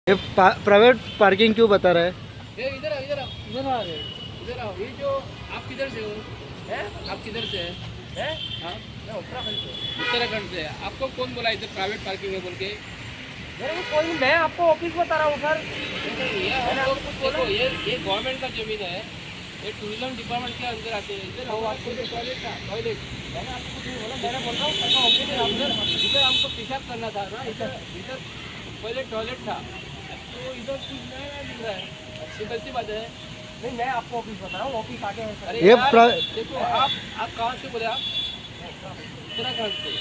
ये private parking क्यों बता रहा है? ये इधर आओ, इधर आओ, इधर आ रहे। इधर आओ। ये जो आप किधर से हो? हैं? आप किधर से हैं? हैं? हाँ। मैं उत्तराखंड से। उत्तराखंड से है। आपको कौन बोला इधर प्राइवेट पार्किंग है बोल के? मेरे को कोई नहीं, मैं आपको ऑफिस बता रहा हूँ सर। देखो, ये हम लोग, देखो, ये गवर्नमेंट का जमीन है, ये टूरिज्म डिपार्टमेंट के अंदर आते हैं। इधर हम आपको टॉयलेट था, टॉयलेट। मैंने आपको कुछ नहीं बोला, मैंने बोल रहा हूँ सर का ऑफिस है। इधर इधर हमको पेशाब करना था ना, इधर इधर पहले टॉयलेट था, तो इधर कुछ नया नया दिख रहा है। अच्छी कैसी बात है? नहीं, मैं आपको ऑफिस बता रहा हूँ, ऑफिस आगे है सर। अरे ये यार, देखो, आप कहाँ से बोले? आप उत्तराखंड से,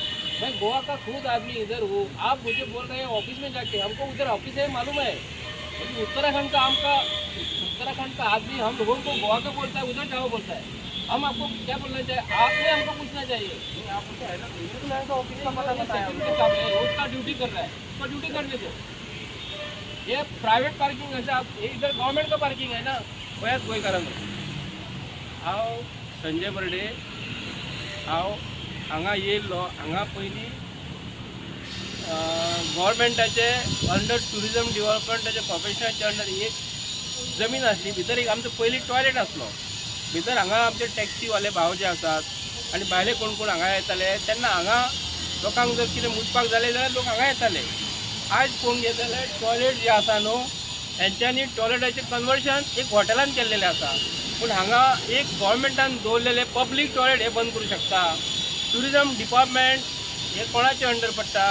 मैं गोवा का खुद आदमी इधर हूँ। आप मुझे बोल रहे हैं ऑफिस में जाके, हमको उधर ऑफिस है मालूम है, लेकिन उत्तराखंड का हमका, उत्तराखंड का आदमी हम लोगों को गोवा का बोलता है, उधर जाओ बोलता है। हम आपको क्या बोलना चाहिए? आपने हमको पूछना चाहिए। नहीं, आप मुझे ऐसा नहीं, तो मैंने तो ऑफिस का पता बताया। सेक्यूरिटी काम है, उसका ड्यूटी कर रहा है, उसका ड्यूटी करने दो। ये प्राइवेट पार्किंग है आप, ये इधर गवर्नमेंट का पार्किंग है ना। गोव्यात गोंयकारांनो, हांव संजय बर्डे। हांव हांगा येयल्लो। हांगा पयलीं गव्हर्मेंटाचे अंडर, टुरिजम डिवलपमेंटाचे कॉर्पोरेशनाचे अंडर एक जमीन आसली। भितर एक आमचो पयलीं टॉयलेट आसलो भितर। हांगा आमचे टॅक्सीवाले भाव जे आसात आनी भायले कोण कोण हांगा येताले, तेन्ना हांगा लोकांक जर कितें मुतपाक जालें जाल्यार लोक हांगा येताले। आयज पळोवंक गेले जाल्यार टॉयलेट जे आसा न्हू, हेंच्यांनी टॉयलेटाचें कन्वर्शन एक हॉटेलान केल्लेलें आसा, पूण हांगा एक गव्हर्मेंटान दवरलेलें पब्लीक टॉयलेट हे बंद करूं शकता? टुरिजम डिपार्टमेंट हे कोणाचे अंडर पडटा?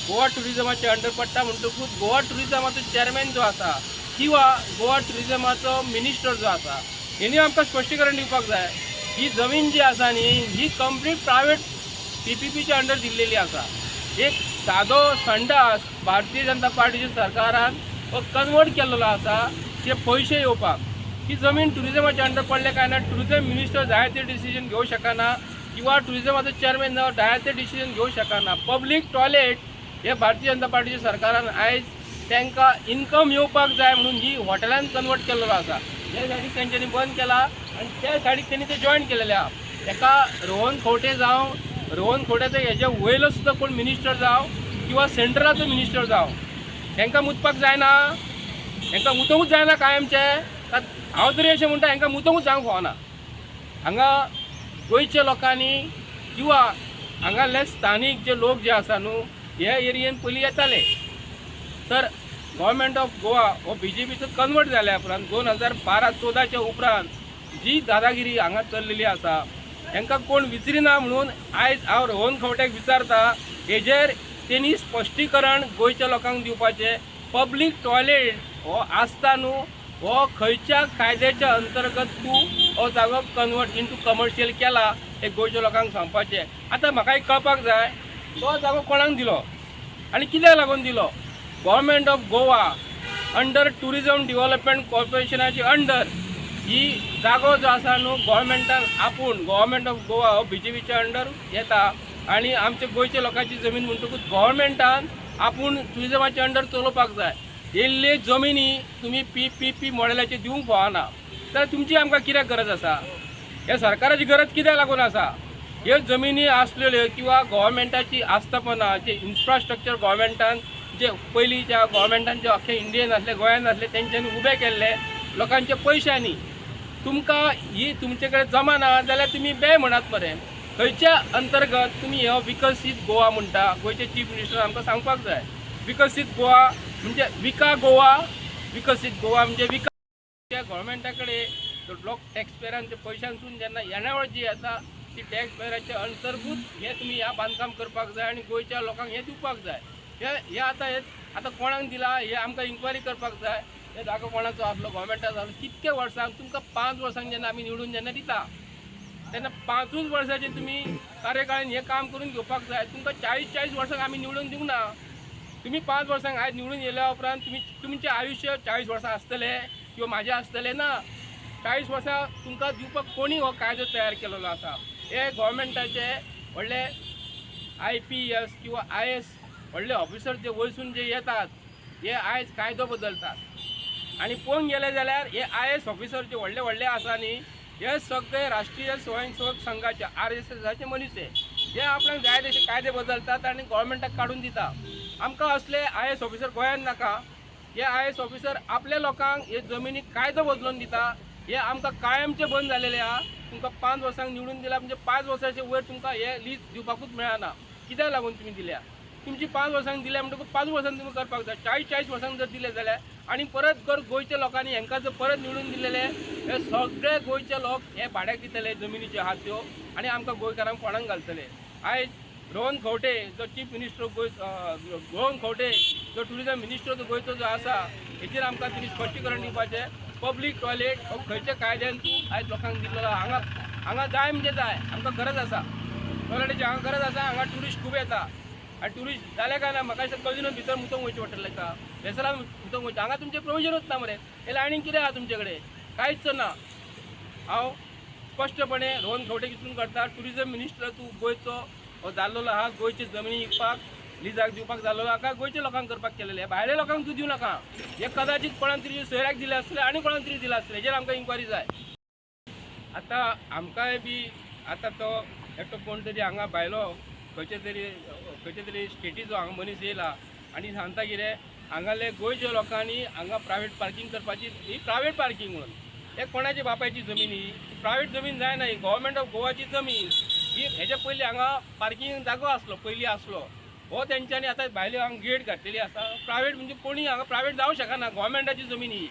गोवा टुरिजमाचे अंडर पडटा। म्हणटकूच गोवा टुरिजमाचो चॅरमॅन जो आसा किंवा गोवा टुरिजमाचो मिनिस्टर जो आसा, हेणी आमकां स्पश्टीकरण दिवपाक जाय। ही जमीन जी आसा न्ही, ही कंप्लीट प्रायवेट पीपीपीच्या अंडर दिल्लेली आसा। एक सादो संडास भारतीय जनता पार्टीच्या सरकारान हो कन्वर्ट केल्लो आसा ते पयशे येवपाक। ही जमीन टुरिजमाच्या अंडर पडले काय ना, टुरिजम मिनिस्टर जाय ते डिसिजन घेवंक शकना किंवा टुरिजमाचो चेअरमॅन जाय ते डिसिजन घेवंक शकना। पब्लीक टॉयलेट हे भारतीय जनता पार्टीच्या सरकारान आयज तांकां इन्कम येवपाक जाय म्हणून ही हॉटेलान कन्वर्ट केल्लो आसा। हे सायडीक तेंच्यांनी बंद केला आनी त्या सायडीक तेणी ते जॉयन केलेले आहा। ताका रोहन खंवटे जावं, रोहन खंवट्याचो हेजे वयलो सुद्दां कोण मिनिस्टर जावं किंवा सेंट्रलाचो मिनिस्टर जावं, तांकां मुतपाक जायना? हांकां मुतोवूच जायना कायमचें? हांव तरी अशें म्हणटा, हांकां मुतोवूच जावंक फावना। हांगा गोंयच्या लोकांनी किंवा हांगासले स्थानीक जे लोक जे आसा न्हू, हे एरियेन पयलीं येताले, तर गव्हर्मेंट ऑफ गोवा हो बीजेपीचो कन्वर्ट जाल्या उपरांत, 2012-14च्या उपरांत जी दादागिरी हांगा चल्लेली आसा, हांकां कोण विचारिना म्हणून आयज हांव रोहन खंवट्याक विचारता, हेजेर तेणी स्पश्टीकरण गोंयच्या लोकांक दिवपाचें। पब्लीक टॉयलेट हो आसता न्हू, हो खंयच्या कायद्याच्या अंतर्गत तूं हो जागो कन्वर्ट इंटू कमर्शियल केला, हें गोंयच्या लोकांक सांगपाचें। आतां म्हाका एक कळपाक जाय, तो जागो कोणाक दिलो आनी कित्याक लागून दिलो? Government of Goa under tourism development कॉर्पोरेशनाचे अंडर ही जागो जो आसा न्हू, गव्हर्मेंटान आपूण, गव्हर्मेंट ऑफ गोवा हो बीजेपीच्या अंडर येता आनी आमच्या गोंयच्या लोकांची जमीन म्हणटकूच गव्हर्मेंटान आपूण टुरिजमाच्या अंडर चलोवपाक जाय। येयल्ले जमिनी तुमी पीपीपी मॉडेलाचेर दिवंक फावना, जाल्यार तुमची आमकां कित्याक गरज आसा? ह्या सरकाराची गरज कित्याक लागून आसा? ह्यो जमिनी आसलेल्यो किंवा गव्हर्मेंटाची आस्थापना जे इन्फ्रास्ट्रक्चर गव्हर्मेंटान जे पयलींच्या गव्हर्मेंटान जे अख्खे इंडियन आसले, गोंयान आसले, तेंच्यांनी उबे केल्ले लोकांच्या पयशांनी, तुमकां ही तुमचे कडेन जमाना जाल्यार तुमी बे म्हणात मरे। खंयच्या अंतर्गत तुमी हो विकसीत गोवा म्हणटा? गोंयचे चीफ मिनिस्टर आमकां सांगपाक जाय। विकसीत गोवा म्हणजे विका गोवा, विकसीत गोवा म्हणजे विका। गव्हर्मेंटा कडेन लोक टॅक्स पेयरांच्या पयशांसून जेन्ना येणावळ जी आसा, ती टॅक्स पेयराच्या अंतर्भूत हे तुमी ह्या बांदकाम करपाक जाय आनी गोंयच्या लोकांक हें दिवपाक जाय। हे हे आतां हे आतां कोणाक दिला, हे आमकां इन्क्वायरी करपाक जाय। हे जागो कोणाचो आसलो, गव्हर्मेंटाचो आसलो, कितके वर्सांक तुमकां? 5 वर्सांक जेन्ना आमी निवडून जेन्ना दिता, तेन्ना पांचूच वर्साचे तुमी कार्यकाळान हें काम करून घेवपाक जाय। तुमकां 40 40 वर्सांक आमी निवडून दिवंक ना। तुमी 5 वर्सांक आयज निवडून येयल्या उपरांत तुमी तुमचें आयुश्य 40 वर्सां आसतलें किंवा म्हाजें आसतलें ना। 40 वर्सां तुमकां दिवपाक कोणी हो कायदो तयार केलेलो आसा? हे गव्हर्मेंटाचे व्हडले आयपीएस किंवा आयएएस व्हडले ऑफिसर जे वयसून जे येतात, हे आयज कायदो बदलतात। आनी पळोवंक गेले जाल्यार हे आयएएस ऑफिसर जे व्हडले व्हडले आसा न्ही, हे सगळे राष्ट्रीय स्वयंसेवक संघाचे, आरएसएसाचे मनीस। हे हे आपणाक जाय तशे कायदे बदलतात आनी गव्हर्मेंटाक काडून दिता। आमकां असले आयएएस ऑफिसर गोंयांत नाका। हे आयएएस ऑफिसर आपल्या लोकांक हे जमिनीक कायदो बदलून दिता. हे आमकां कायमचें बंद जालेलें आहा. तुमकां 5 वर्सांक निवडून दिला म्हणजे 5 वर्साचे वयर तुमकां हे लीज दिवपाकूच मेळना. कित्याक लागून तुमी दिल्या? तुमची 5 वर्सांक दिल्या म्हणटकूच 5 वर्सांक तुमी करपाक जाय. 40-40 वर्सांक जर दिले जाल्यार आनी परत जर गोंयच्या लोकांनी हांकां जर परत निवडून दिलेले, हे सगळे गोंयचे लोक हे भाड्याक दितले जमिनीच्यो आहात त्यो आनी आमकां गोंयकारांक फोंडांक घालतले. आयज रोहन खंवटे जो चीफ मिनिस्टर गोंय, रोहन खंवटे जो टुरिजम मिनिस्टर जो गोंयचो जो आसा, हेचेर आमकां तेणी स्पश्टीकरण दिवपाचें. पब्लीक टॉयलेट हो खंयच्या कायद्यान तूं आयज लोकांक दिल्लो? हांगा हांगा जाय म्हणजे जाय, आमकां गरज आसा टॉयलेटीची, हांगा गरज आसा. हांगा ट्युरिस्ट खूब येता आनी ट्युरिस्ट जाले काय ना, म्हाका दिसता कजिनो भितर मुतोंक वयचें पडटलें ताका, वेसरान मुतोंक वयचें. हांगा तुमचें प्रोविजनूच ना मरे. हे लायनींग कितें आहा तुमचे कडेन? कांयच ना. हांव स्पश्टपणे रोहन खंवटे कितून करता, टुरिजम मिनिस्टर तूं गोंयचो हो जाल्लो आहा, गोंयची जमिनी विकपाक लिजाक दिवपाक जाल्लो आहा काय गोंयच्या लोकांक करपाक केलेले? भायल्या लोकांक तूं दिवं नाका. हे कदाचित कोणाक तरी सोयऱ्याक दिले आसतले आनी कोणाक तरी दिले आसतले, हेजेर आमकां इन्क्वायरी जाय. आतां आमकांय बी आतां तो एकटो कोण तरी हांगा भायलो खंयचे तरी स्टेटीचो हांगा मनीस येयला आनी सांगता कितें, हांगाले गोंयच्या लोकांनी हांगा प्रायवेट पार्कींग करपाची. ही प्रायवेट पार्कींग म्हणून हे कोणाची बापायची जमीन? ही प्रायवेट जमीन जायना, ही गव्हर्मेंट ऑफ गोवाची जमीन ही. हेच्या पयलीं हांगा पार्किंग जागो आसलो, पयलीं आसलो हो. तेंच्यांनी आतां भायले हांगा गेट घातलेली आसा प्रायवेट. म्हणजे कोणी हांगा प्रायवेट जावं शकना. गव्हर्मेंटाची जमीन ही,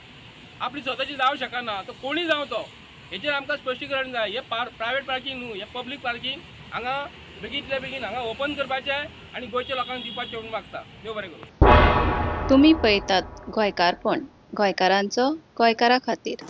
आपली स्वताची जावं शकना. तो कोणी जावं तो, हेचेर आमकां स्पश्टीकरण जाय. हे प्रायवेट पार्किंग न्हू, हे पब्लीक पार्किंग. हांगा बेगींतल्या बेगीन हांगा ओपन करपाचें आनी गोंयच्या लोकांक दिवपाचें म्हणून मागता. देव बरें करूं. तुमी पळयतात गोंयकारपण, गोंयकारांचो गोंयकारा खातीर.